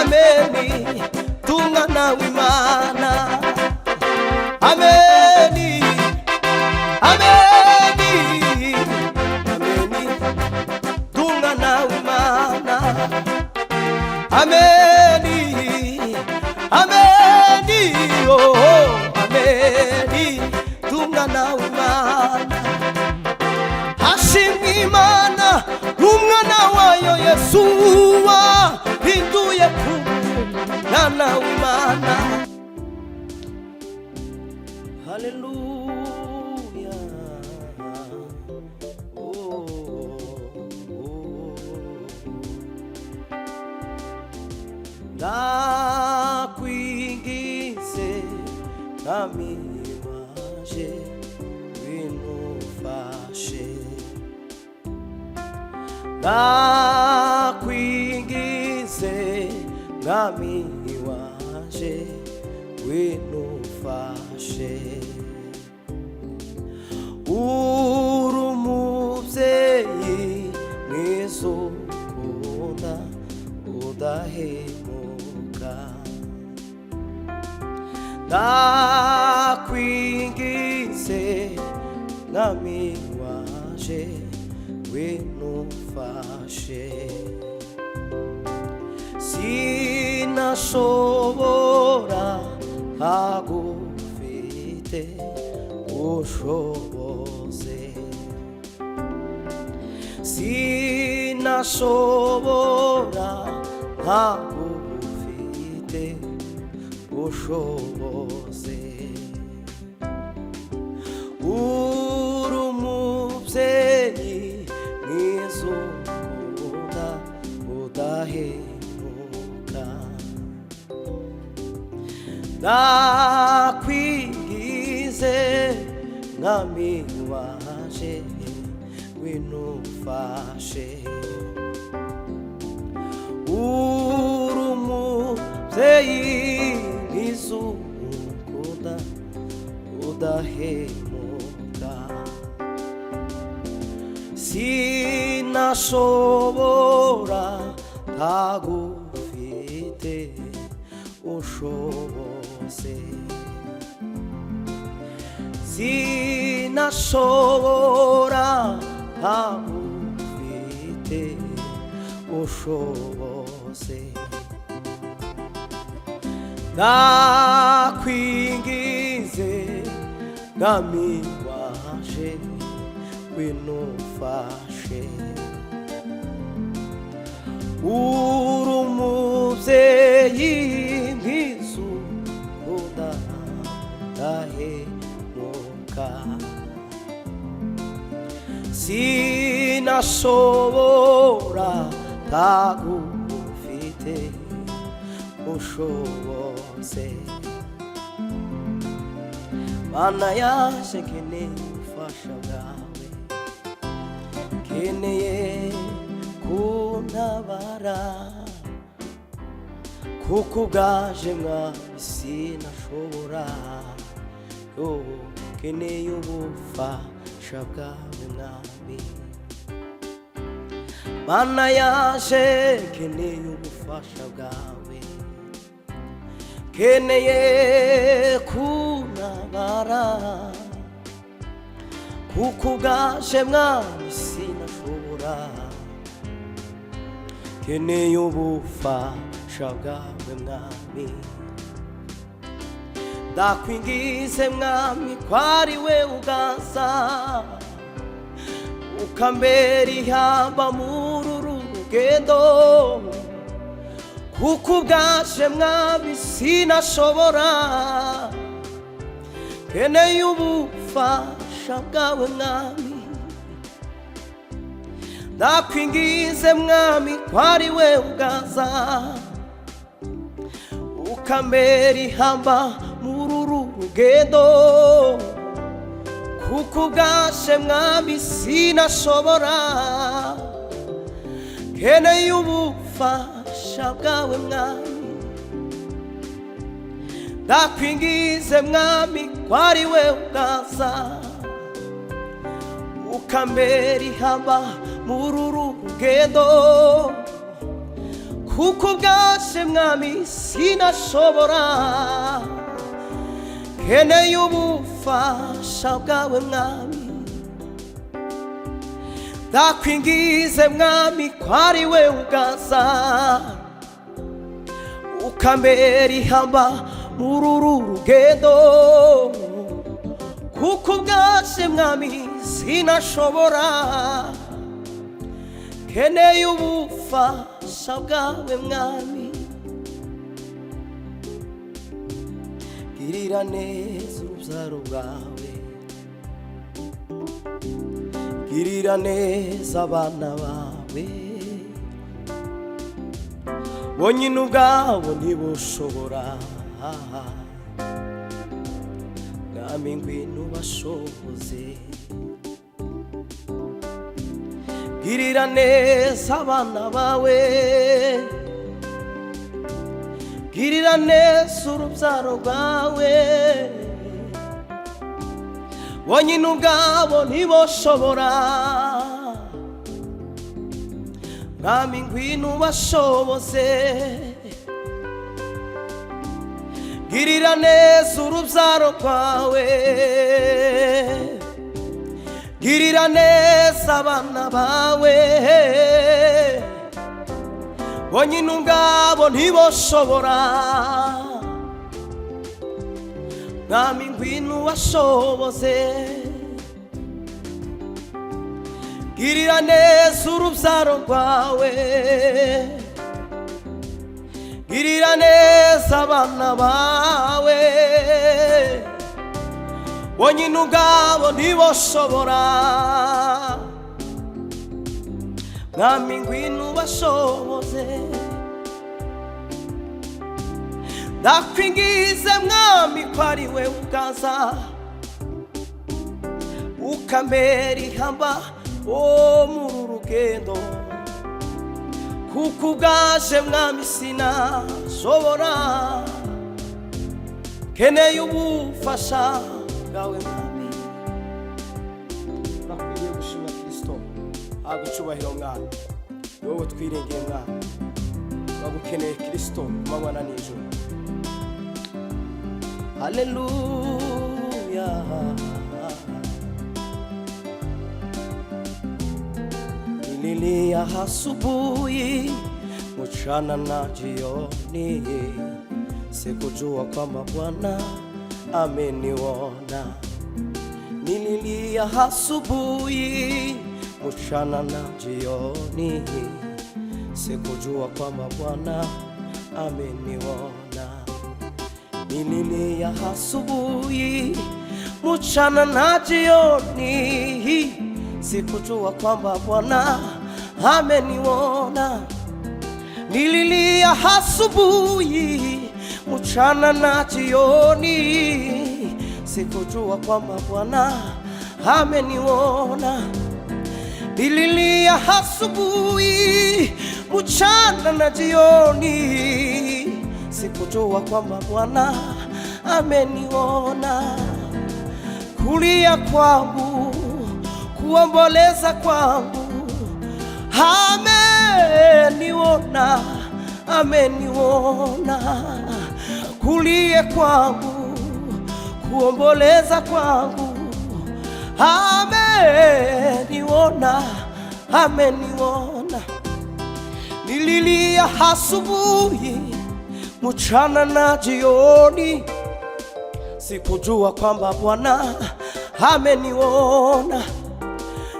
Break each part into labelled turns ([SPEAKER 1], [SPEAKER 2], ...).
[SPEAKER 1] Ameni, tumwana w'Imana. Ameni, ameni, ameni, tumwana w'Imana. Ameni, ameni, oh, ameni, tumwana w'Imana. Hashimwe Imana n'umwana wayo Yesuwa hinduye ku mwana w'Imana. Haleluya. Oh. Ndakwingize mwami wanje, winufashe. Ndakwingize mwami wanje, winufashe. Uri umubyeyi mwiza ukunda udahemuka. Ndakwingize mwami wanje, winufashe. Sinashobora ntagufite, ushoboze. Sinashobora ntagufite, ushoboze. Uri umubyeyi mwiza ukunda udahemuka. Ndakwingize mwami wanje, winufashe. Uri umubyeyi mwiza ukunda udahemuka. Sinashobora ntagufite, ushobose. Sinashobora ntagufite, ushobose. Ndakwingize mwami wanje, winufashe. Uri umubyeyi mwiza ukunda udahemuka. Sinashobora ntagufite, ushobose. Mana yaje, nkeneye ubufasha bwawe, nkeneye kuntabara, kuko ubwaje mwami sinashobora. Yo, nkeneye ubufasha bwawe mwami. Mana yaje, nkeneye ubufasha bwawe, nkeneye kuntabara, kuko ubwaje mwami sinashobora. Nkeneye ubufasha bwawe mwami. Ndakwingize mwami ko ari we uganza, ukambera ihamba muri uru rugendo, kuko ubwaje mwami sinashobora. Nkeneye ubufasha bwawe mwami. Ndakwingize mwami ko ari we uganza, ukambera ihamba muri uru rugendo, kuko ubwashe mwami sinashobora. Nkeneye ubufasha bwawe mwami. Ndakwingize mwami ko ari we uganza, ukambera ihamba muri uru rugendo, Kuko ubwaje mwami sinashobora, nkeneye ubufasha bwawe mwami. Ndakwingize mwami ko ari we ugaza, ukambera ihamba muri uru rugendo. Kuko ubwaje mwami sinashobora, nkeneye ubufasha bwawe mwami. Girira neza urubyaro rwawe, girira neza abana bawe, bonyine ubwabo ntibushobora. Mwami ngwino ubashoboze. Girira neza abana bawe, girira neza urubyaro rwawe, bonyine ubwabo ntiboshobora. Mwami ngwino ubashoboze. Girira neza urubyaro rwawe, girira neza abana bawe, bonyine ubwabo ntiboshobora. Mwami ngwino ubashoboze. Girira neza urubyaro rwawe, girira neza abana bawe, bonyine ubwabo ntiboshobora. Mwami ngwino ubashoboze. Ndakwingize mwami ko ari we ugaza, ukambera ihamba wo muri uru rugendo. Kuko ubwaje mwami sinashobora, nkeneye ubufasha bwawe mwami. Urakwiriye gushimwa Kristo, habwa icubahiro mwami, ni wowe twiringiye mwami. Turagukeneye Kristo ku manywa na nijoro. Haleluya. Nililia asubuhi, mchana na jioni, sikujua kwamba Bwana ameniona. Nililia asubuhi, mchana na jioni, sikujua kwamba Bwana ameniona. Nililia asubuhi, mchana na jioni, sikujua kwamba Bwana ameniona. Nililia asubuhi, mchana na jioni, sikujua kwamba Bwana ameniona. Nililia asubuhi, mchana na jioni, sikujua kwamba Bwana ameniona. Kulia kwangu, kuomboleza kwangu, ameniona, ameniona. Kulia kwangu, kuomboleza kwangu, ameniona, ameniona. Nililia asubuhi, mchana na jioni, sikujua kwamba Bwana ameniona.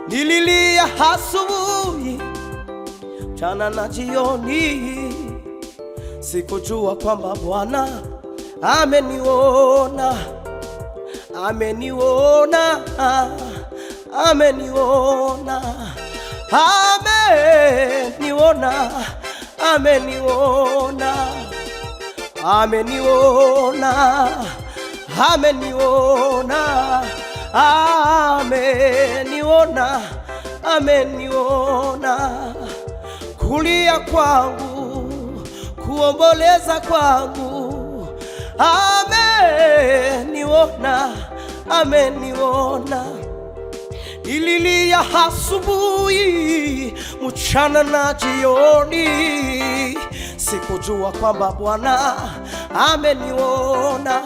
[SPEAKER 1] Nililia asubuhi, mchana na jioni, sikujua kwamba Bwana ameniona, ameniona, ameniona, ameniona, ameniona, ameniona, ameniona, ameniona, ameniona. Kulia kwangu, kuomboleza kwangu, ameniona, ameniona. Nililia asubuhi, mchana na jioni, sikujua kwamba Bwana ameniona.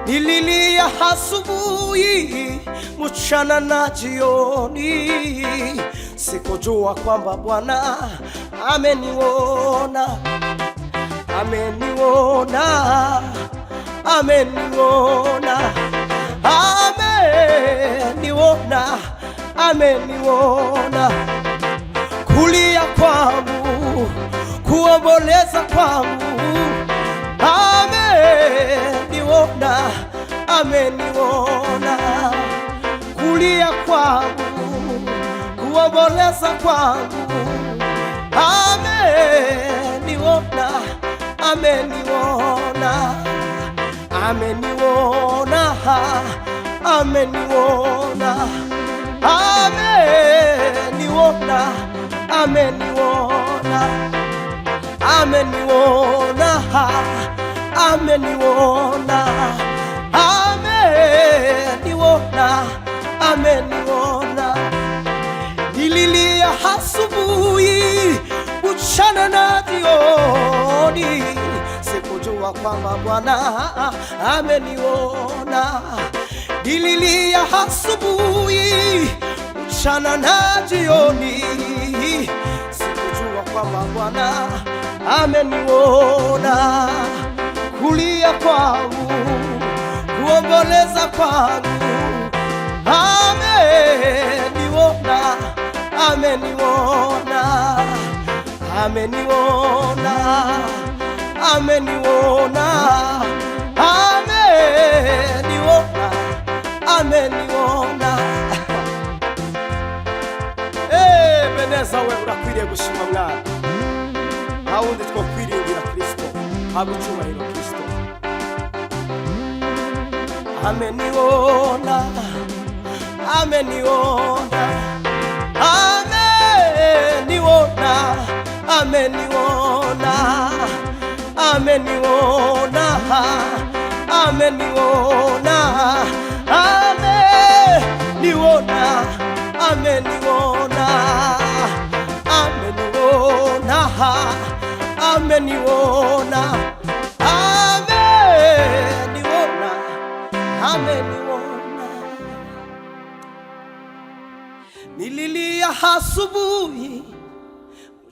[SPEAKER 1] Nililia asubuhi, mchana na jioni, sikujua kwamba Bwana ameniona, ameniona, ameniona, ameniona, ameniona. Kulia kwangu, kuomboleza kwangu, ameniona, ameniona. Kulia kwangu, kuomboleza kwangu, ameniona, ameniona, ameniona, ameniona, ameniona, ameniona, ameniona, ameniona, ameniona, ameniona. Nililia asubuhi, mchana na jioni, sikujua kwamba Bwana ameniona. Nililia asubuhi, mchana na jioni, sikujua kwamba Bwana ameniona. Kulia kwangu, kuomboleza kwangu, ameniona, ameniona, ameniona, ameniona, ameniona, ameniona. Eh, Beneza we, urakwiriye gushima mwana, nta wundi twokwiringira. Kristo, habwa icyubahiro. Kristo ameniona, ameniona, ameniona, ameniona, ameniona, ameniona, ameniona, ameniona, ameniona, ameniona, ameniona, ameniona. Nililia asubuhi,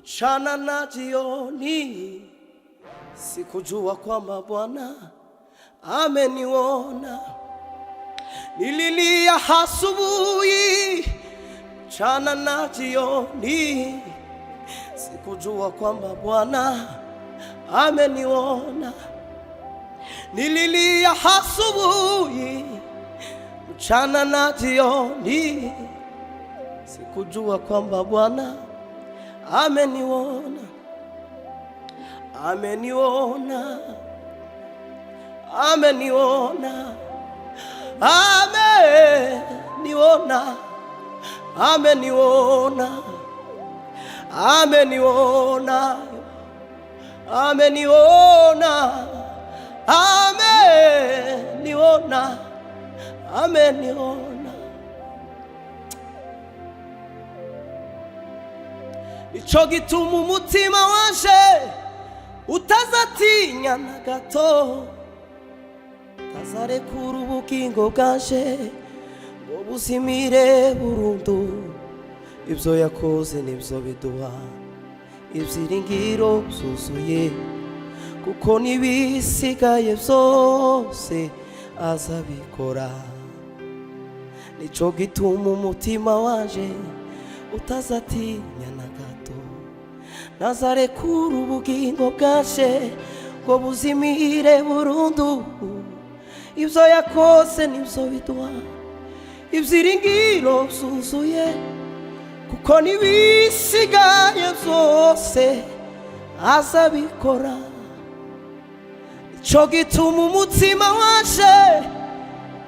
[SPEAKER 1] mchana na jioni, sikujua kwamba Bwana ameniona. Nililia asubuhi, mchana na jioni, sikujua kwamba Bwana ameniona. Nililia asubuhi, mchana na jioni, sikujua kwamba Bwana ameniona, ameniona, ameniona, ameniona, ameniona, ameniona, ameniona, ameniona, ameniona. Nico gituma umutima wanje utazatinya na gato, utazarekura ubugingo bwanje ngo buzimire burundu. Ibyo yakoze nibyo biduha ibyiringiro byuzuye, kuko n'ibisigaye byose azabikora. Nico gituma umutima wanje utazatinya na gato, nazarekura ubugingo bwanje ngo buzimire burundu. Ibyo yakoze nibyo biduha ibyiringiro byuzuye, kuko n'ibisigaye byose azabikora. Nico gituma umutima wanje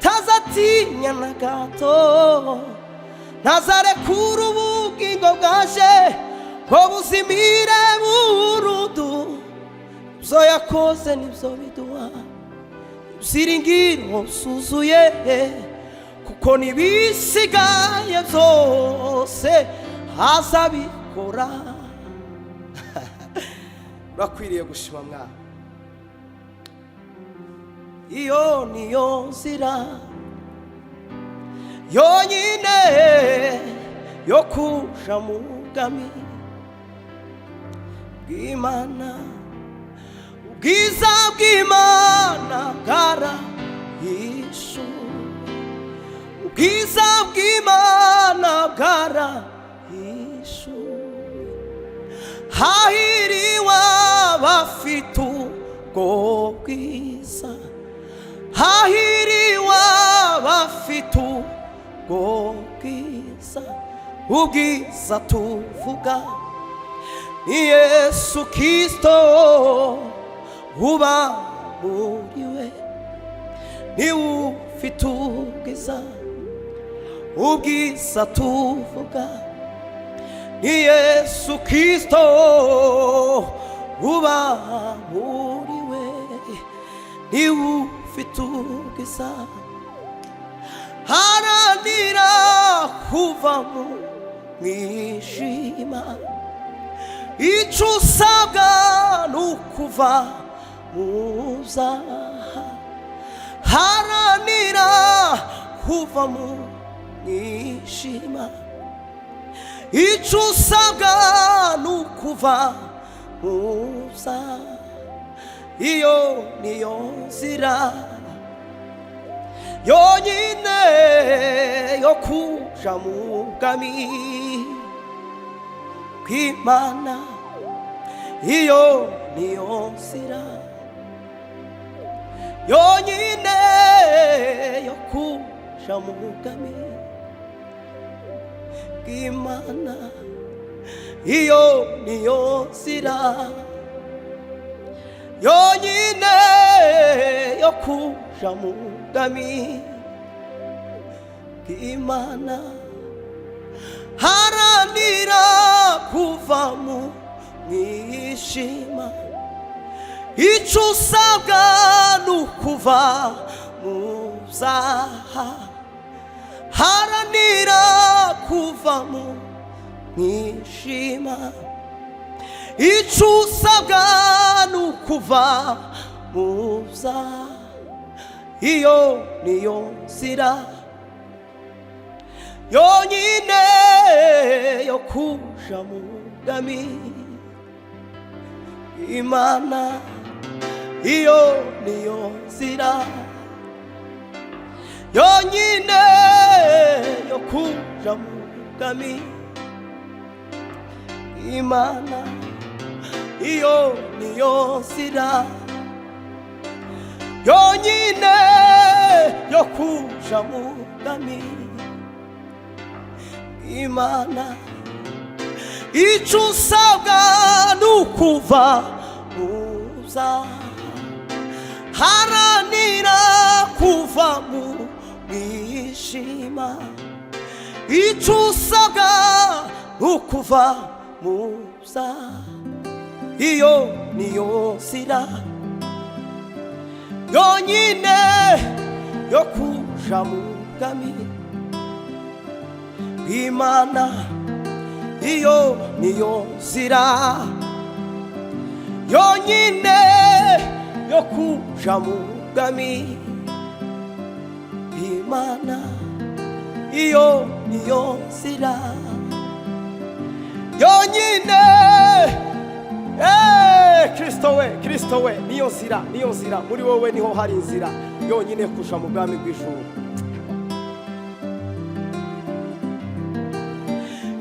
[SPEAKER 1] tazatinya na gato, ntazarekura ubugingo bwanje ngo buzimire burundu. Ibyo yakoze nibyo biduha ibyiringiro byuzuye, Kuko n'ibisigaye byose azabikora. Urakwiriye gushima, mwana. Iyo niyo nzira yonyine yo kuja mu bwami bw'Imana. Ubwiza bw'Imana bwarahishuwe, ubwiza bw'Imana bwarahishuwe. Hahiriwe abafite ubwo bwiza, hahiriwe abafite ubwo bwiza. Ubwiza tuvuga ni Yesu Kristo uba muri we, niwe ufite ubwiza. Ubwiza tuvuga ni Yesu Kristo uba muri we, niwe ufite ubwiza. Haranira kuva mu mwijima. Icyo usabwa ni ukuva mu byaha. Haranira kuva mu mwijima. Icyo usabwa ni ukuva mu byaha. Iyo niyo nzira yonyine yo kuja mu bwami bw'Imana. Iyo niyo nzira yonyine yo kuja mu bwami bw'Imana. Iyo niyo nzira yonyine yo kuja mu bwami bw'Imana. Haranira kuva mu mwijima. Icyo usabwa ni ukuva mu byaha. Haranira kuva mu mwijima. Icyo usabwa ni ukuva mu byaha. Iyo niyo nzira yonyine yo kuja mu bwami Imana. Iyo niyo nzira yonyine yo kuja mu bwami Imana. Iyo niyo nzira yonyine yo kuja mu bwami Imana. Icyo usabwa ni ukuva mu byaha. Haranira kuva mu mwijima. Icyo usabwa ni ukuva mu byaha. Iyo niyo nzira yonyine yo kuja mu bwami bw'Imana. Iyo niyo nzira yonyine yo kuja mu bwami bw'Imana. Iyo niyo nzira yonyine. Kristo we, Kristo we, niyo nzira, niyo nzira. Muri wowe niho hari inzira yonyine kuja mu bwami bw'ijuru.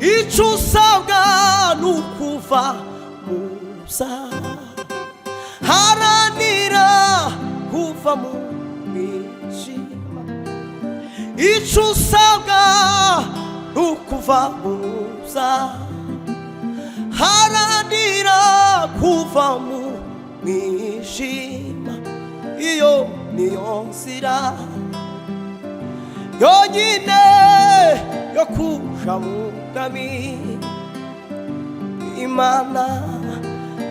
[SPEAKER 1] Icyo usabwa ni ukuva mu byaha. Haranira kuva mu mwijima. Icyo usabwa ni ukuva mu byaha. Haranira kuva mu mwijima. Iyo niyo nzira yonyine yo kuja mu bwami Imana.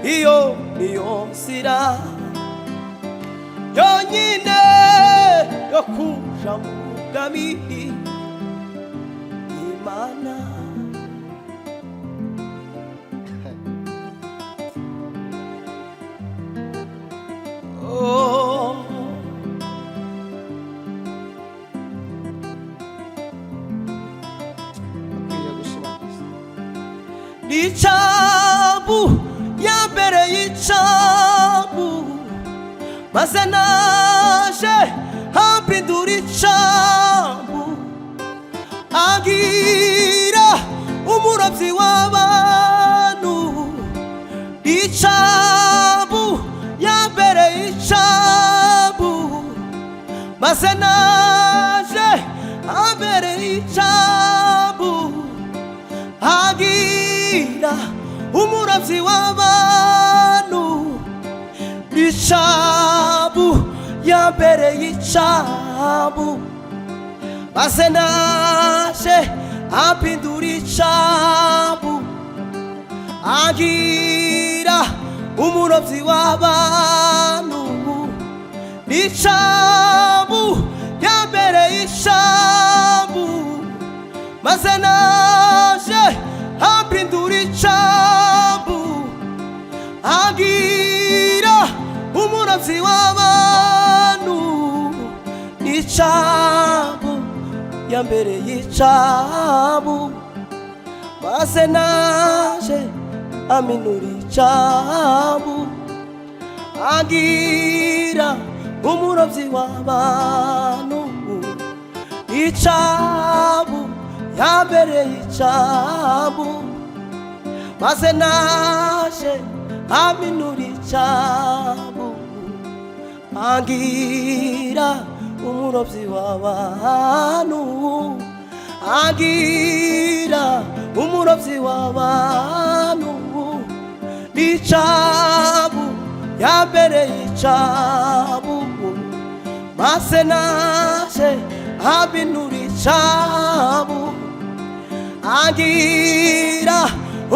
[SPEAKER 1] Iyo niyo nzira yonyine yo kuja mu Bwami Imana. Oh.
[SPEAKER 2] Akwiriye gushima Kristo.
[SPEAKER 1] N'icabu ya mbere y'icabu, maze naje hampindura icabu, agira umurobyi w'abantu. Icabu ya mbere y'icabu, maze naje ambere y'icabu, agira umurobyi w'abantu. Icabu ya mbere y'icabu, maze naje ampindura icabu, agira umurobyi w'abantu. Icabu ya mbere y'icabu, maze naje ampindura icabu, agira umurobyi w'abantu. Icabu ya mbere y'icabu, maze naje aminura icabu, agira umurobyi w'abantu. Icabu ya mbere y'icabu, maze naje aminura icabu, agira umurobyi w'abantu, agira umurobyi w'abantu. Icabu ya mbere y'icabu, maze naje aminura icabu, agira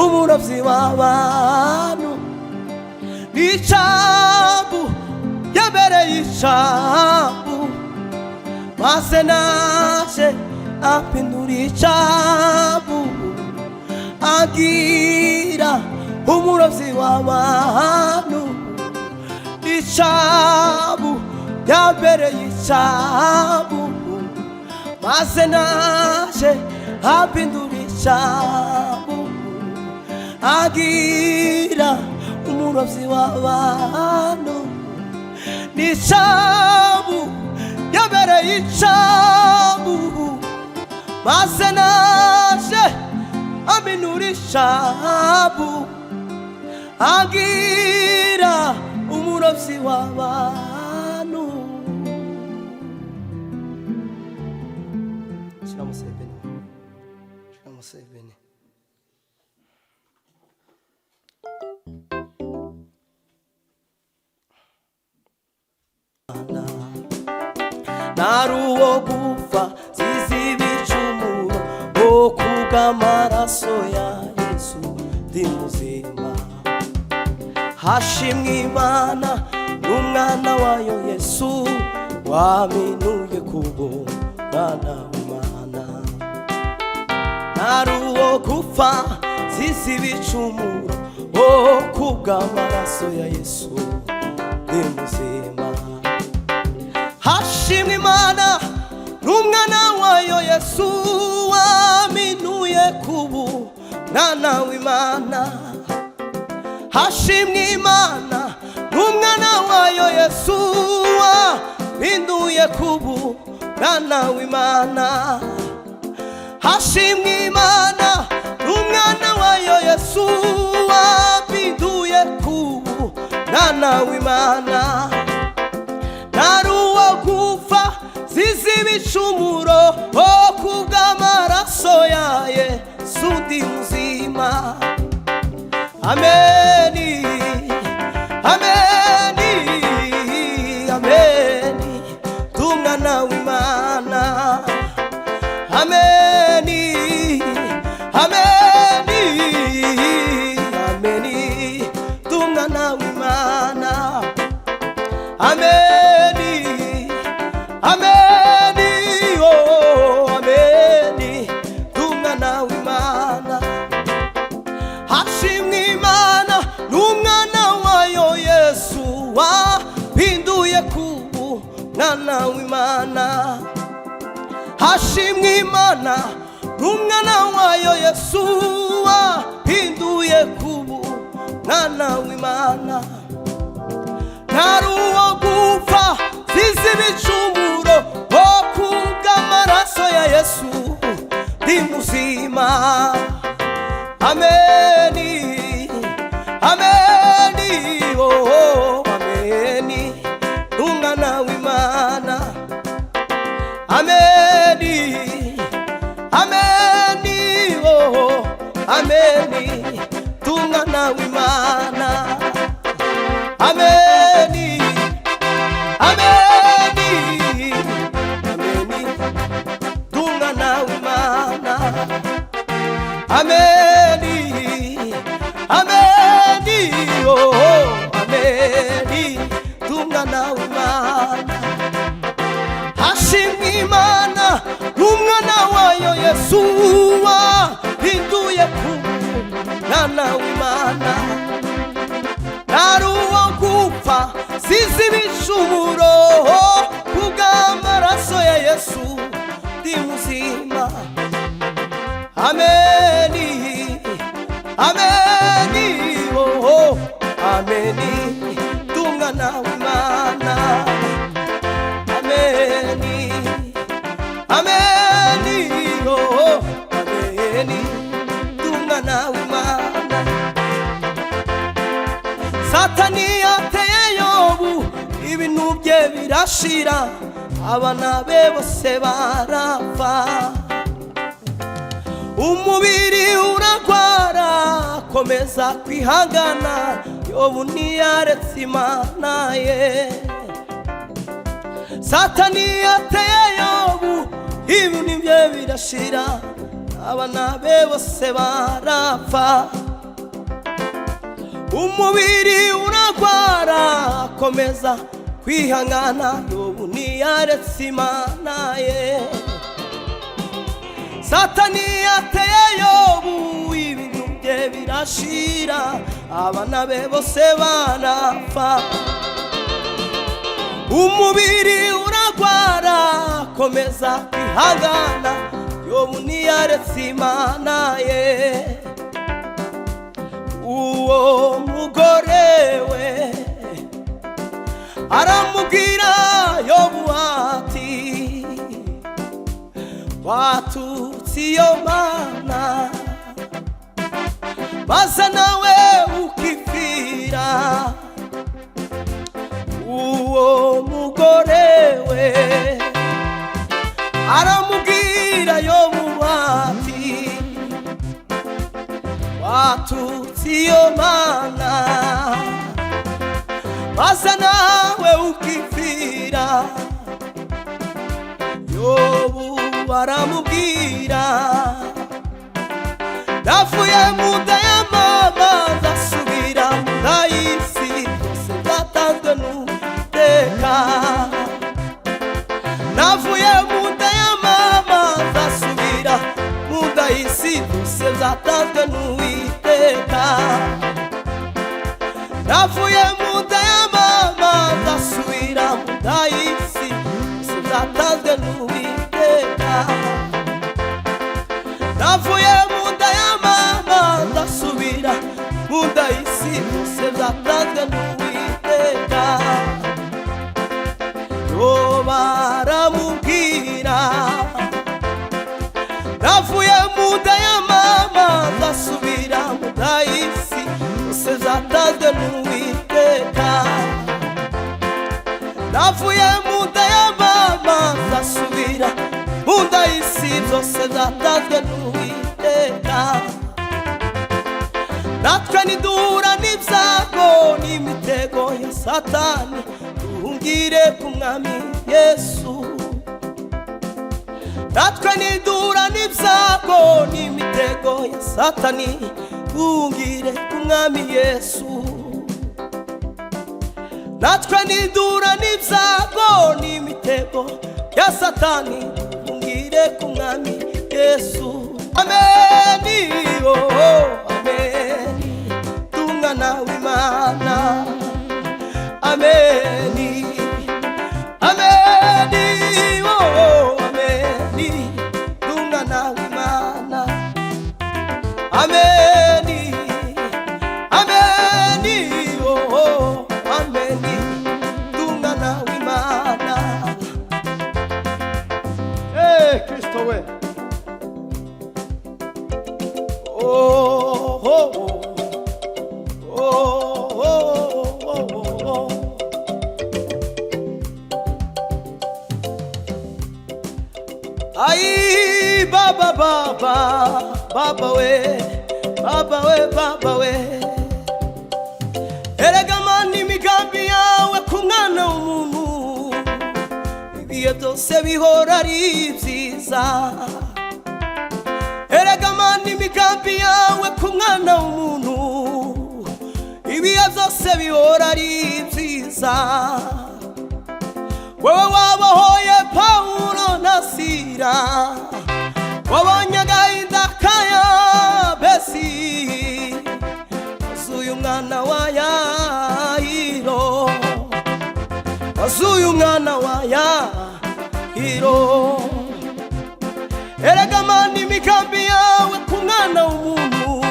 [SPEAKER 1] umurobyi w'abantu. Icabu ya mbere y'icabu, maze naje apindura icabu, agira umurobyi w'abantu. Icabu ya mbere y'icabu, maze naje apindura icabu, agira umurobyi w'abantu. N'icabu ya mbere y'icabu, maze naje aminura icabu, agira umurobyi w'abantu.
[SPEAKER 2] Shira Museveni, shira Museveni.
[SPEAKER 1] Nari uwo gupfa zizi ibicumuro, wo kubw'amaraso ya Yesu ndi muzima. Hashimwe Imana n'umwana wayo Yesu, waminuye kubo mwana w'Imana. Nari uwo gupfa zizi ibicumuro, wo kubw'amaraso ya Yesu ndi muzima. Hashimwe Imana n'umwana wayo Yesu, waminuye kubu mwana w'Imana. Hashimwe Imana n'umwana wayo Yesu, waminduye kubu mwana w'Imana. Hashimwe Imana n'umwana wayo Yesu, waminduye kubu mwana w'Imana. Nari uwo gupfa zizi ibicumuro, wo kubw'amaraso ya Yesu ndi muzima. Ameni, ameni, ameni, tumwana w'Imana. Ameni, ameni, ameni, tumwana w'Imana. Ameni, ameni, oh. Umwana w'Imana. Hashimwe Imana n'umwana wayo Yesu wahinduye kubu mwana w'Imana. Ntari uwo gupfa zizi ibicumuro, wo kubw'amaraso ya Yesu ndi muzima. Ameni, ameni, oh, ameni, umwana w'Imana. Ameni, ameni, oh, ameni, tumwana w'Imana. Ameni, ameni, ameni, tumwana w'Imana. Ameni, ameni, oh, ameni, tumwana w'Imana. Hashimwe Imana n'umwana wayo Yesu wahinduye ku mwana w'Imana. Ntari uwo gupfa sizi ibicumuro, kubw'amaraso ya Yesu ndi muzima. Ameni, ameni, oh, ameni, tumwana w'Imana. Ameni, ameni, oh, ameni, tumwana w'Imana. Satani yateye Yobu, ibintu bye birashira, abana be bose barapfa, umubiri uragwara, komeza kwihangana. Yobu ntiyaretse Imana ye. Satani yateye Yobu, ibintu bye birashira, abana be bose barapfa, umubiri uragwara, komeza kwihangana. Yobu ntiyaretse Imana ye. Satani yateye Yobu, ibintu bye birashira, abana be bose barapfa, umubiri uragwara, komeza kwihangana. Yobu ntiyaretse Imana ye. Uwo mugore we aramubwira Yobu ati: "Watutse iyo Mana, maze nawe ukipfira." Uwo mugore we aramubwira Yobu ati: "Watutse iyo Mana, maze nawe ukipfira." Yobu baramubwira: "Navuye mu nda ya mama, nzasubira mu nda y'isi, byose byatanzwe n'Uwiteka. Navuye mu nda ya mama, nzasubira mu nda y'isi, byose byatanzwe n'Uwiteka. Navuye mu nda ya mama, nzasubira mu nda y'isi, byose byatanzwe n'Uwiteka. Navuye mu nda ya mama, ndasubira mu nda y'isi, byose byatanzwe n'Uwiteka." Yo baramubwira: "Navuye mu nda ya mama, ndasubira mu nda y'isi, byose byatanzwe n'Uwiteka. Navuye mu nda ya mama, ndasubira mu nda y'isi, byose byatanzwe n'Uwiteka." Natwe niduhura n'ibyago n'imitego ya Satani, duhungire ku Mwami Yesu. Natwe niduhura n'ibyago n'imitego ya Satani, duhungire ku Mwami Yesu. Natwe niduhura n'ibyago n'imitego ya Satani, duhungire ku Mwami Yesu. Ameni, oh, ameni, tumwana w'Imana. Ameni, ameni. Baba we, Baba we, Baba we. Erega Mana, imigambi yawe ku mwana w'umuntu ibihe byose bihora ari byiza. Erega Mana, imigambi yawe ku mwana w'umuntu ibihe byose bihora ari byiza. Wowe wabohoye Pawulo na Sira, wabonye agahinda ka Yabesi, wazuye umwana wa Yayiro, wazuye umwana wa Yayiro. Erega Mana, imigambi yawe ku mwana w'umuntu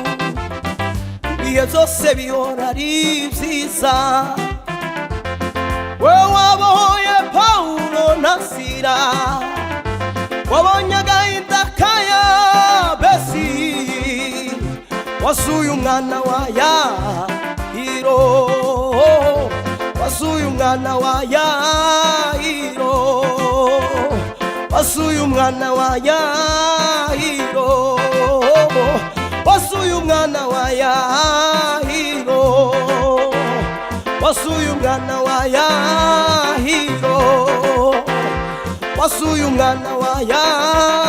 [SPEAKER 1] ibihe byose bihora ari byiza. Wowe wabohoye Pawulo na Sira, wabonye agahinda ka Yabesi, wasuye umwana wa Yayiro, wasuye umwana wa Yayiro, wasuye umwana wa Yayiro, wasuye umwana wa Yayiro, wasuye umwana wa Yahiro, wasuye umwana wa Yahiro.